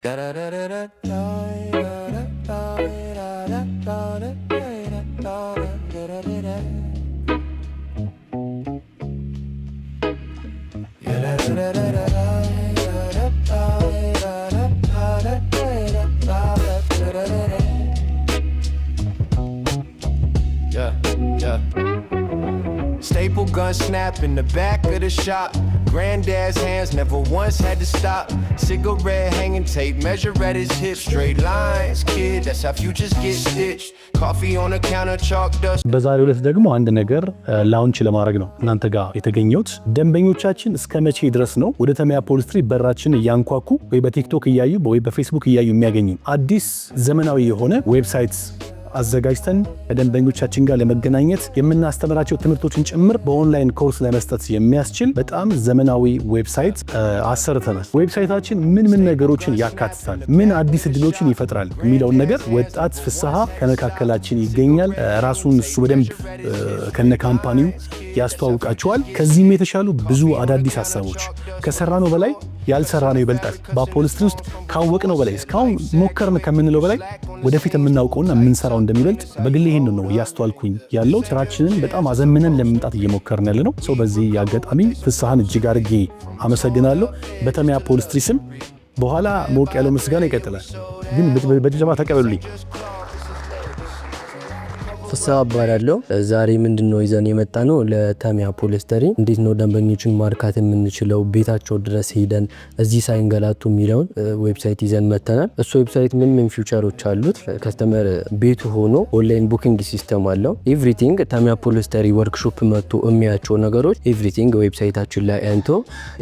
Da da da da da da da da da da da da da da da. Yeah, da da da da da da da da da da da da da da da. Yeah. Staple gun snap in the back of the shop. Granddad's hands never once had to stop. Cigarette hanging tape, measure at his hips. Straight lines, kid, that's how futures get stitched. Coffee on the counter, chalk dust. በዛሬው ዕለት ደግሞ አንድ ነገር launch ለማድረግ ነው እናንተ ጋር የተገኘሁት። ደንበኞቻችን እስከ መቼ ድረስ ነው ወደ ተሜ Upholstery በራችን እያንኳኩ ወይ በ TikTok እያዩ ወይ በፌስቡክ እያዩ የሚያገኙ? አዲስ ዘመናዊ የሆነ website አዘጋጅተን ከደንበኞቻችን ጋር ለመገናኘት፣ የምናስተምራቸው ትምህርቶችን ጭምር በ online course ለመስጠት የሚያስችል በጣም ዘመናዊ website አሰርተናል። Website ኣችን ምን ምን ነገሮችን ያካትታል፣ ምን አዲስ እድሎችን ይፈጥራል የሚለውን ነገር ወጣት ፍስሐ ከመካከላችን ይገኛል። ራሱን እሱ በደንብ ከነ company ው ያስተዋውቃቸዋል። ከዚህም የተሻሉ ብዙ አዳዲስ ሀሳቦች፣ ከሰራነው በላይ ያልሰራነው ይበልጣል። በ upholstery ውስጥ ካወቅነው በላይ፣ እስካሁን ሞከርን ከምንለው በላይ ወደፊት የምናውቀውና የምንሰራው እንደሚበልጥ በግሌ ይህን ነው እያስተዋልኩኝ ያለው። ስራችንን በጣም አዘምነን ለመምጣት እየሞከርን ያለ ነው። So በዚህ አጋጣሚ ፍስሐን እጅግ አድርጌ አመሰግናለሁ። በተሜ Upholstery ስም በኋላ ሞቅ ያለው ምስጋና ይቀጥላል፣ ግን በጭብጨባ ተቀበሉልኝ። ፍስሐ እባላለሁ። ዛሬ ምንድን ነው ይዘን የመጣነው? ለተሜ Upholstery እንዴት ነው ደንበኞችን ማርካት የምንችለው ቤታቸው ድረስ ሄደን እዚህ ሳይንገላቱ የሚለውን website ይዘን መተናል። እሱ website ምን ምን feature ኦች አሉት? Customer ቤቱ ሆኖ online booking system አለው። Everything ተሜ Upholstery workshop መጥቶ የሚያቸው ነገሮች everything website ኣችን ላይ አይቶ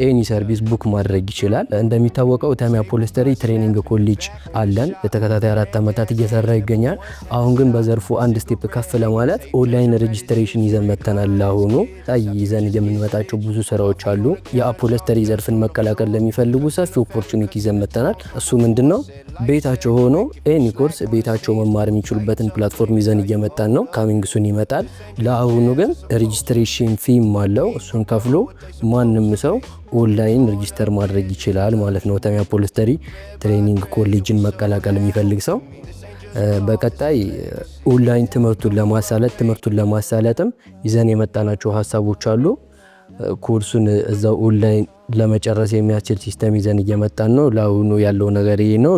any service book ማድረግ ይችላል። እንደሚታወቀው ተሜ Upholstery training college አለን። ለተከታታይ 4 ዓመታት እየሰራ ይገኛል። አሁን ግን በዘርፉ አንድ step ከፍ ለማለት online registration ይዘን መተናል። ለአሁኑ ላይ ይዘን የምንመጣቸው ብዙ ስራዎች አሉ። የ upholstery ዘርፍን መቀላቀል ለሚፈልጉ ሰፊ opportunity ይዘን መተናል። እሱ ምንድን ነው? ቤታቸው ሆኖ any course ቤታቸው መማር የሚችሉበትን platform ይዘን እየመጣን ነው። Coming soon ይመጣል። ለአሁኑ ግን registration fee ም አለው። እሱን ከፍሎ ማንም ሰው online register ማድረግ ይችላል ማለት ነው። ተሜ Upholstery training college ን መቀላቀል የሚፈልግ ሰው በቀጣይ ኦንላይን ትምህርቱን ለማሳለጥም ይዘን የመጣናቸው ሀሳቦች አሉ። ኮርሱን እዛው ኦንላይን ለመጨረስ የሚያስችል system ይዘን እየመጣን ነው። ለአሁኑ ያለው ነገር ይሄ ነው።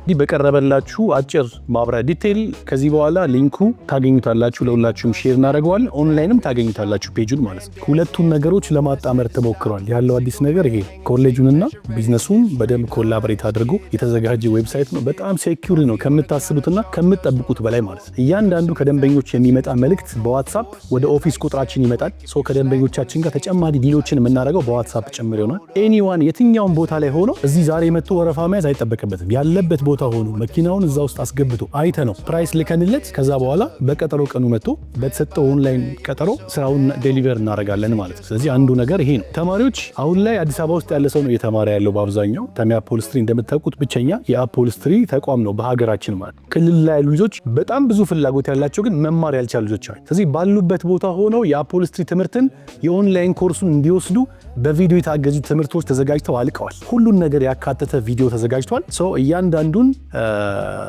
እንዲህ በቀረበላችሁ አጭር ማብራሪያ፣ detail ከዚህ በኋላ link ኡ ታገኙታላችሁ። ለሁላችሁም share እናደርገዋለን። ኦንላይንም ታገኙታላችሁ page ኡን ማለት ነው። ሁለቱን ነገሮች ለማጣመር ተሞክሯል። ያለው አዲስ ነገር ይሄ ኮሌጁንና ቢዝነሱን በደንብ collaborate አድርጎ የተዘጋጀ website ነው። በጣም secure ነው ከምታስቡትና ከምትጠብቁት በላይ ማለት ነው። እያንዳንዱ ከደንበኞች የሚመጣ መልእክት በ WhatsApp ወደ office ቁጥራችን ይመጣል። So ከደንበኞቻችን ጋር ተጨማሪ deal ኦችን የምናደርገው በ WhatsApp ጭምር ይሆናል። Anyone የትኛውን ቦታ ላይ ሆኖ እዚህ ዛሬ መጥቶ ወረፋ መያዝ አይጠበቅበትም። ያለበት ቦታ ሆኖ መኪናውን እዛ ውስጥ አስገብቶ አይተነው price ልከንለት ከዛ በኋላ በቀጠሮ ቀኑ መጥቶ በተሰጠው ኦንላይን ቀጠሮ ስራውን deliver እናደርጋለን ማለት ነው። ስለዚህ አንዱ ነገር ይሄ ነው። ተማሪዎች፣ አሁን ላይ አዲስ አበባ ውስጥ ያለ ሰው ነው እየተማረ ያለው በአብዛኛው። ተሜ Upholstery እንደምታውቁት ብቸኛ የ upholstery ተቋም ነው በሀገራችን ማለት ነው። ክልል ላይ ያሉ ልጆች፣ በጣም ብዙ ፍላጎት ያላቸው ግን መማር ያልቻሉ ልጆች አሉ። ስለዚህ ባሉበት ቦታ ሆነው የ upholstery ትምህርትን የ online course ኡን እንዲወስዱ በቪዲዮ የታገዙ ትምህርቶች ተዘጋጅተው አልቀዋል። ሁሉን ነገር ያካተተ ቪዲዮ ተዘጋጅቷል። So እያንዳንዱን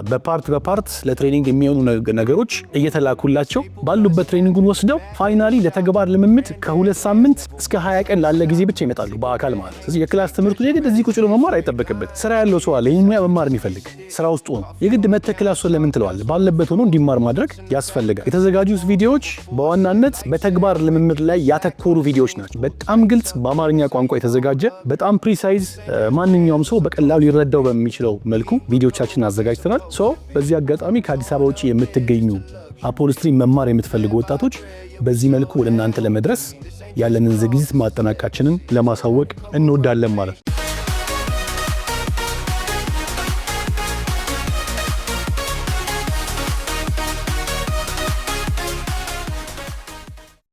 በ part በ part ለ training የሚሆኑ ነገሮች እየተላኩላቸው ባሉበት training ኡን ወስደው finally ለተግባር ልምምድ ከ2 ሳምንት እስከ 20 ቀን ላለ ጊዜ ብቻ ይመጣሉ በአካል ማለት። ስለዚህ የ class ትምህርቱ የግድ እዚህ ቁጭ ብሎ መማር አይጠበቅበት። ስራ ያለው ሰው አለ፣ ይህን ሙያ መማር የሚፈልግ ስራ ውስጥ ሆኖ የግድ መተህ class ኡን ለምን ትለዋለህ? ባለበት ሆኖ እንዲማር ማድረግ ያስፈልጋል። የተዘጋጁት ቪዲዮዎች በዋናነት በተግባር ልምምድ ላይ ያተኮሩ ቪዲዮዎች ናቸው። በጣም ግልጽ በአማርኛ ቋንቋ የተዘጋጀ፣ በጣም precise፣ ማንኛውም ሰው በቀላሉ ሊረዳው በሚችለው መልኩ ቪዲዮቻችንን አዘጋጅተናል። So በዚህ አጋጣሚ ከአዲስ አበባ ውጭ የምትገኙ upholstery መማር የምትፈልጉ ወጣቶች በዚህ መልኩ ወደ እናንተ ለመድረስ ያለንን ዝግጅት ማጠናቀቃችንን ለማሳወቅ እንወዳለን ማለት ነው።